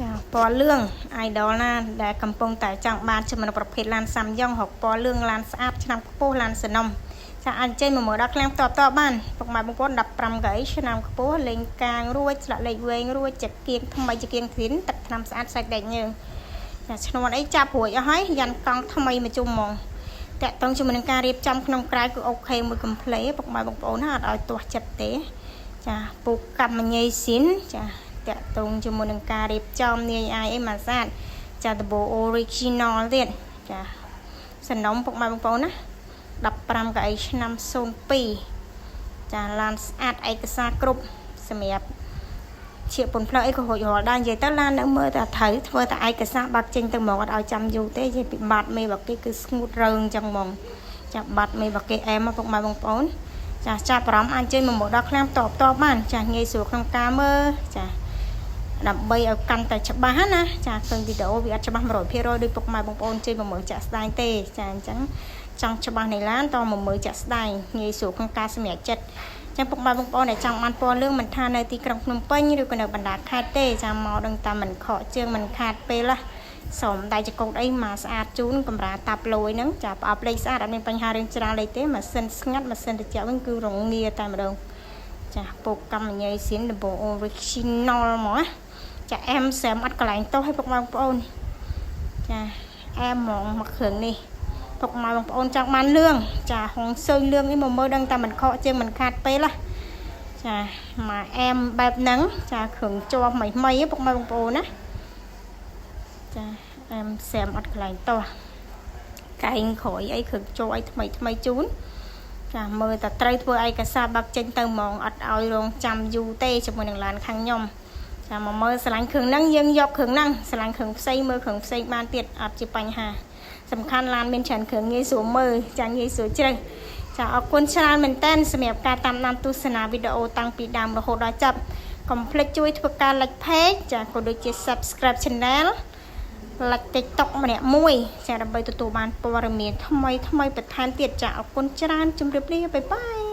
ចាពណ៌លឿង idol ណាដែលកំពុងតែចង់បានជាមួយនឹងប្រភេទឡានសាំយ៉ុងរកពណ៌លឿងឡានស្អាតឆ្នាំខ្ពស់ឡានសនំចាអាចចេញមកមើលដល់ឃ្លាំងតបតបានពុកម៉ែបងប្អូន15កៅអីឆ្នាំខ្ពស់លេងកាងរួចស្លាកលេខវែងរួចចកៀងថ្មីចកៀងធីនទឹកថ្នាំស្អាតសាច់ដែកញើចាឈ្នន់អីចាប់រួចអស់ហើយយ៉ាន់កង់ថ្មីមកជុំហ្មងតាក់តងជាមួយនឹងការរៀបចំក្នុងក្រៅគឺ OK មួយកំ pl ពុកម៉ែបងប្អូនណាអត់ឲ្យទាស់ចិត្តទេចាពូកកម្មញ៉ៃស៊ីនចាតាក់ទងជាមួយនឹងការរៀបចំនាយអាយអីមកស្អាតចាដបូ original ទៀតចាសំណុំពុកម៉ែបងប្អូនណា15កៅអីឆ្នាំ02ចាឡានស្អាតឯកសារគ្រប់សម្រាប់ជាពុនផ្លូវអីក៏រួចរាល់ដែរនិយាយទៅឡាននៅមើលតែត្រូវធ្វើតែឯកសារបាត់ចេញទៅហ្មងអត់ឲ្យចាំយូរទេនិយាយពីបាត់មេបាគេគឺស្ងួតរើងចឹងហ្មងចាបាត់មេបាគេអែមពុកម៉ែបងប្អូនចាចាប់អារម្មណ៍អាចជើញមកមកដល់ឃ្លាំងតបតបបានចាងាយស្រួលក្នុងការមើលចាដើម្បីឲ្យកាន់តែច្បាស់ណាចាឃើញវីដេអូវាអត់ច្បាស់100%ដោយពុកម៉ែបងប្អូនជើញមកមើលចាក់ស្ដែងទេចាអញ្ចឹងចង់ច្បាស់នៃឡានតមកមើលចាក់ស្ដែងងាយស្រួលក្នុងការសម្រេចចិត្តចឹងពុកម៉ែបងប្អូនដែលចង់បានពណ៌លឿងមិនថានៅទីក្រុងភ្នំពេញឬក៏នៅបណ្ដាខេត្តទេចាំមកដឹងតែមិនខកជើងមិនខាតពេលណាសុំដៃចកោតអីមកស្អាតជូនកម្រាតាប់លយហ្នឹងចាប្រអប់លេខស្អាតអត់មានបញ្ហារឿងច្រើនលេខទេម៉ាស៊ីនស្ងាត់ម៉ាស៊ីនត្រជាក់វិញគឺរងាតែម្ដងចាពុកកម្មញ៉ៃស៊ីនដំបូង original ហ្មងណាចាអែមសែមអត់កន្លែងទោសឲ្យពុកម៉ែបងប្អូនចាអែមហ្មងមកគ្រឿងនេះពុកម៉ែបងប្អូនចង់បានលឿងចាហងសើលឿងនេះមកមើលដឹងតែមិនខកជាងមិនខាតពេលណាចាមកអែមបែបហ្នឹងចាគ្រឿងជាប់ថ្មីថ្មីពុកម៉ែបងប្អូនណាចាអែមសែមអត់កន្លែងទោសកែងក្រោយអីគ្រឿងជាប់អីថ្មីថ្មីជូនចាមើលតែត្រូវធ្វើឯកសារបាក់ចេញទៅហ្មងអត់ឲ្យរងចាំយូរទេជាមួយនឹងឡានខាងខ្ញុំចាមកមើលស្រឡាញ់គ្រឿងហ្នឹងយើងយកគ្រឿងហ្នឹងស្រឡាញ់គ្រឿងផ្សេងមើលគ្រឿងផ្សេងបានទៀតអត់ជាបញ្ហាសំខាន់ឡានមានច្រើនគ្រឿងងាយស្រួលមើលចាងាយស្រួលជ្រើសចាអរគុណច្រើនមែនតើសម្រាប់ការតាមដានទស្សនាវីដេអូតាំងពីដើមរហូតដល់ចប់កុំភ្លេចជួយធ្វើការ like page ចាក៏ដូចជា subscribe channel like TikTok ម្នាក់មួយចាដើម្បីទទួលបានព័ត៌មានថ្មីថ្មីបន្ថែមទៀតចាអរគុណច្រើនជម្រាបលា bye bye.